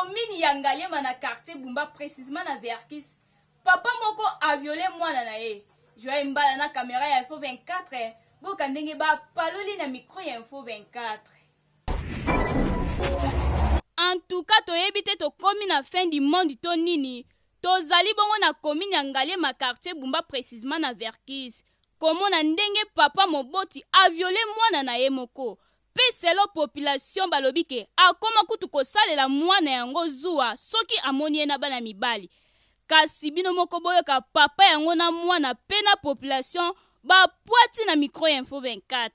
commune ya Ngaliema na quartier Bumba precisement na Verckys, papa moko a viole mwana na ye. Joël Mbala na camera ya Info 24, boyoka ndenge ba paloli na micro ya Info 24. En tout cas toyebi te tokomi na fin du monde to nini, tozali bongo na commune ya Ngaliema quartier Bumba precisement na Verckys, komona ndenge papa moboti a viole mwana na ye moko Pe selon population balobi ke akoma kutu kosalela mwana yango zuwa soki amoni ye na bana mibali. Kasi bino moko boyoka papa yango na mwana pe na population ba pwati na micro ya info 24.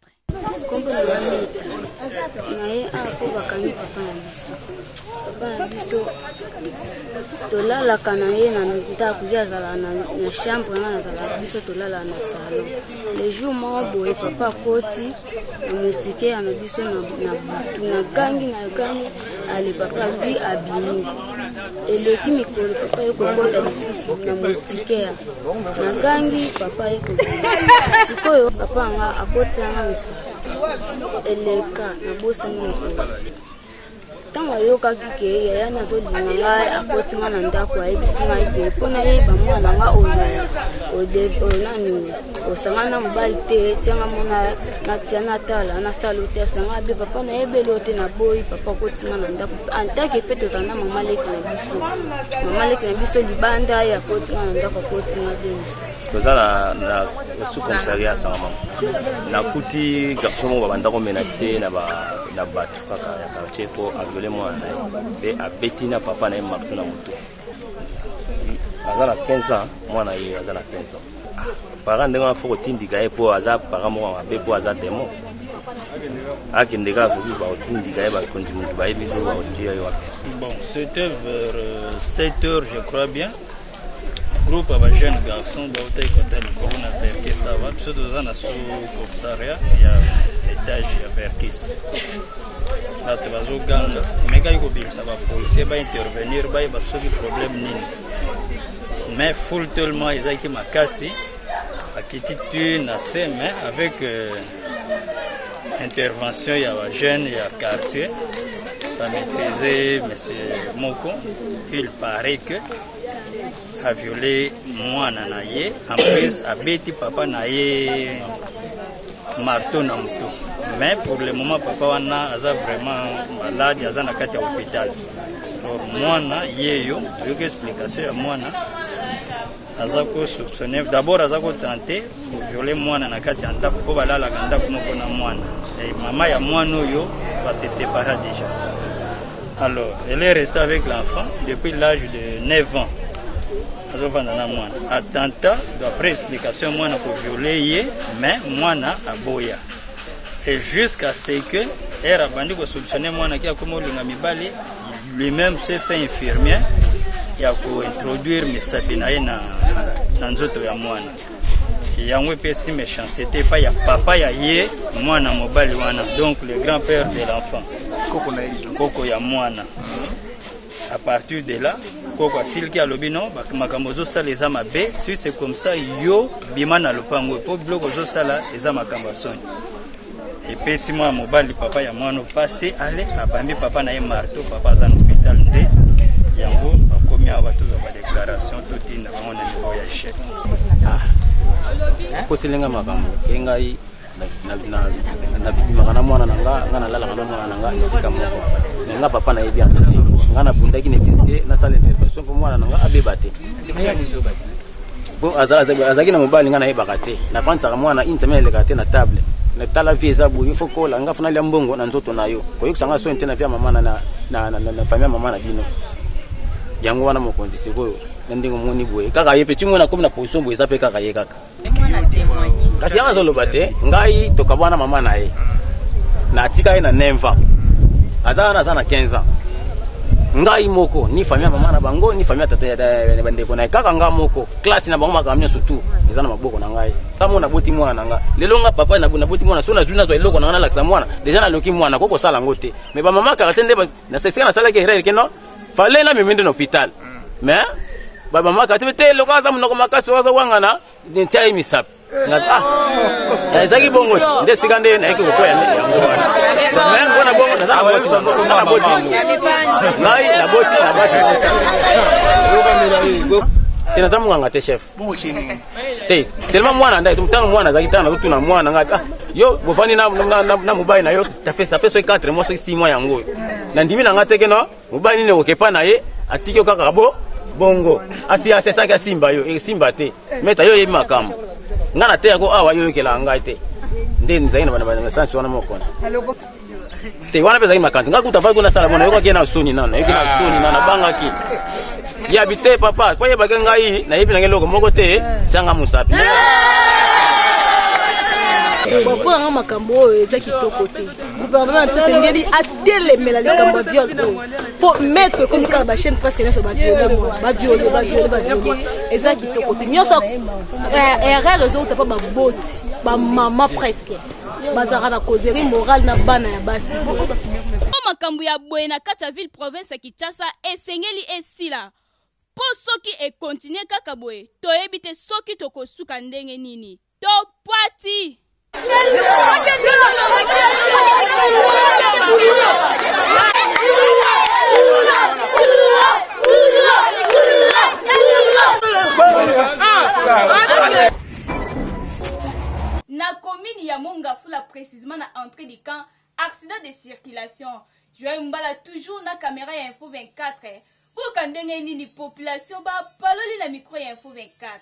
Kombo na nga Meta. Naye awa mpo bakangi papa na biso. Papa na biso tolalaka na ye na ndako, ye azalaka na chambre, nga nazalaka, biso tolalaka na salon. Le jour moko boye papa akoti na moustiquaire na biso na butu, nagangi nagangi, ale papa azwi abimi. Eleki mikolo papa ye kokota lisusu na moustiquaire, nagangi papa ye kobima. Sikoyo papa yanga akoti yanga misala eleka, nabosani mokolo Ntango ayokaki ke yaya nazolinga ngai, akoti ngai na ndako, ayebisi ngai ke mpo nayeba mwana na ngai oyo nani osangana na mobali te, tianga mona natia natala nasala test na ngai be papa nayebeli oyo te, naboyi. Papa akoti ngai na ndako antake mpe tozala na mama leki na biso, mama leki na biso libanda, ye akoti ngai na ndako, akoti ngai benisa. Toza na sous commissariat ya Sangama, nakuti garçon moko babanda komenace na bato kaka ya quartier mpo aviole mwana na ye mpe abeti na papa na ye marteau na motu. Aza na 15 ans mwana ye, aza na 15 ans. Parent ndenge wana fo kotindika ye mpo aza parent moko mabe, mpo aza démon. Akende kaka soki bakotindika ye, bakonzi motu bayebi soki bakotia ye wapi. Bon, c'était vers 7 heures, je crois bien. Groupe ya ba jeune garçon bautaki kota likolo na Verkis awa. Biso toza na sous commissariat ya étage ya Verkis. Bato bazoganga, mekaki kobimisa bapolisier baintervenir, bayeba soki problème nini, mais foule tellement ezalaki makasi, akiti tu na se, mais avec intervention ya ba jeune ya quartier bamaîtrise monsieur moko. Il paraît que a violé mwana na ye, en plus abeti papa na ye marteau na motu. Mais pour le moment papa wana aza vraiment malade, aza na kati ya hôpital. Alors mwana yeyo, toyoki explication ya mwana, aza ko soupçonner d'abord, aza ko tenter koviole mwana na kati ya ndako mpo balalaka ndako moko na mwana. Et mama ya mwana oyo base sépara déjà. Alors elle est restée avec l'enfant depuis l'âge de 9 ans, azovanda na mwana. Atenta d'après explication ya mwana koviole ye, mais mwana aboya, et jusqu'à ce que ere abandi kosoupçonner mwana ki akomi olinga mibali, lui-même s'est fait infirmier ya kointroduire misapi na ye na nzoto ya mwana. Yango epesi méchanceté epai ya papa ya ye mwana mobali wana, donc le grand-père de l'enfant, koko ya mwana. À partir de là koko asiliki, alobi non, makambo ozosala eza mabe, si c'est comme ça yo bima na lopango mpo biloko ozosala eza makambo ya soni. Epesi mwana mobali, papa ya mwana, pasi, ale abambi papa na ye marteau, papa aza na hôpital. Nde yango bakomi awa, tozwa badéclaration, totinda bango na niveau ya chef. Koselenga makambo e ngai nabimaka na mwana na nga, nga nalalaka na mwana na nga esika moko, me nga papa nayebi yango te. Nga nabundaki na fiske, nasala intervention mpo mwana na nga abeba te, po azalaki na mobali, nga nayebaka te. Nafandisaka mwana une semaine elekaka te na table. Natala vie eza boye, fo kola nga fo nalia mbongo na nzoto na yo, koyokisa nga soni te na vie ya mama na famille ya mama na bino. Yango wana mokonzi sikoyo na ndenge omoni boye kaka ye mpe ti mona komi na position boye, eza mpe kaka ye kaka. Kasi yango azoloba te, ngai tokabwana mama na ye, natika ye na 9 ans, aza wana, aza na 15 ans. Ngai moko ni famille ya mama na bango ni famille ya tata ya bandeko na ye, kaka nga moko. Classe na bango, makambo nyonso tu eza na maboko na ngai. Nga mo naboti mwana na nga lelo, nga papa naboti mwana, so nazwi nazwa eloko na nga nalakisa mwana, déjà naloki mwana ko kosala yango te. Mais bamama quartier nde esika nasalaki erreur ke non, fallait namemi nde na hôpital, mais bamama quartier te, eloko aza monoko makasi, aza wangana, ntia ye misapi. Ah, ezalaki bongo nde esika nde nayaki kokwea nde yango wana. Mais mpona bongo naza na mwasi, naza na boti, ngai naboti na basi te, naza monganga te, chef te. Tellement mwana ndai, ntango mwana azalaki, ntango nazotuna mwana ngai: "Ah, yo bofandi na mobali na yo, ça fait soki 4 mois, soki 6 mois yango oyo." Nandimi na nga te keno mobali nini okepa na ye, atiki yo kaka bo bongo, asi asesaki asimba yo, esimba te. Meta yo oyebi makambo nga na teyako awa, yo oyokelaka ngai te. Nde nzalaki na basansi wana mokonzi te wana mpe ezalaki makanisi ngai kuta fai kuna sala bona, nayokaki ye na soni nano, nayoki na soni na nabangaki yabi te papa, po yebaki ngai nayebi nange eloko moko te, tianga mosapi. Mpo nanga, makambo oyo eza kitoko te. Gouvernement na biso esengeli atelemela likambo ya viol oyo, mpo maître ekomi kaka bachaîne presque nyonso baviole mwana, baviole, baviole, baviole. Eza kitoko te. Nyonso erreur ezouta mpo baboti, bamama presque bazalaka na causerie morale na bana ya basi te. Mpo makambo ya boye na kati ya ville province ya Kinshasa esengeli esila, mpo soki ekontinue kaka boye, toyebi te soki tokosuka ndenge nini. To pwati. Na commune ya Mont-Ngafula, précisément na entrée du camp, accident de circulation. Joël Mbala toujours na caméra ya Info 24. Boyoka ndenge nini population bapaloli na micro ya Info 24.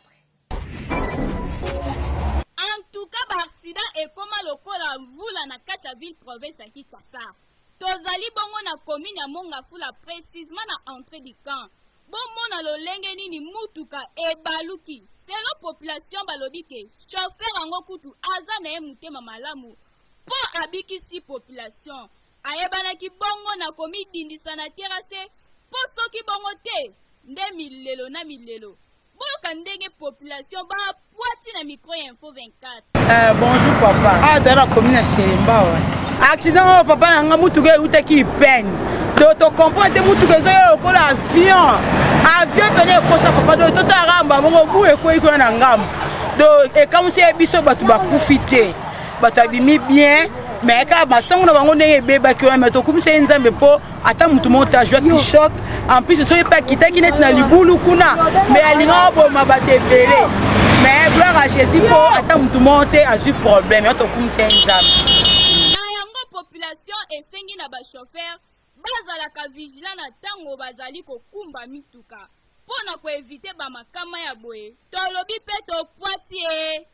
En tout cas, baaccident ekóma lokola mvula na kati ya ville province ya Kinshasa. Tozali bongo na commune ya Mont-Ngafula, précisément na entrée du camp. Bomona lolenge nini mutuka ebaluki. Selon population, balobi ke chauffeur yango kutu aza na ye motema malamu, mpo abikisi population. Ayebanaki bongo na komidindisa na terrasse, mpo soki bongo te nde milelo na milelo. Boyoka ndenge population bapwati na micro ya Info 24. Bonjour papa. Ah, toza na commune ya Selemba wa. Accident oyo, papa na nga, mutuka eutaki ipene. To tocomprendre te, mutuka ezoya lokola avion. Avion pene ekosa papa, do totalaka bango bu ekwei kuna na ngambo. Do ekamwisi ye biso, bato bakufi te. Bato abimi bien, mais kaka masango na bango ndenge ebebaki wana, mais tokumisa ye Nzambe mpo ata motu moko te azwaki choc. En plus, soki mpe akitaki neti na libulu kuna, mais alingaka boma bato ebele. Mais gloire à Jésus mpo ata motu moko te azwi problème ya, tokumisa ye Nzambe. Na yango, population esengi na bachauffeur bazalaka vigilant na ntango bazali kokumba mituka, mpo na koevite bamakama ya boye. Tolobi mpe topwati e.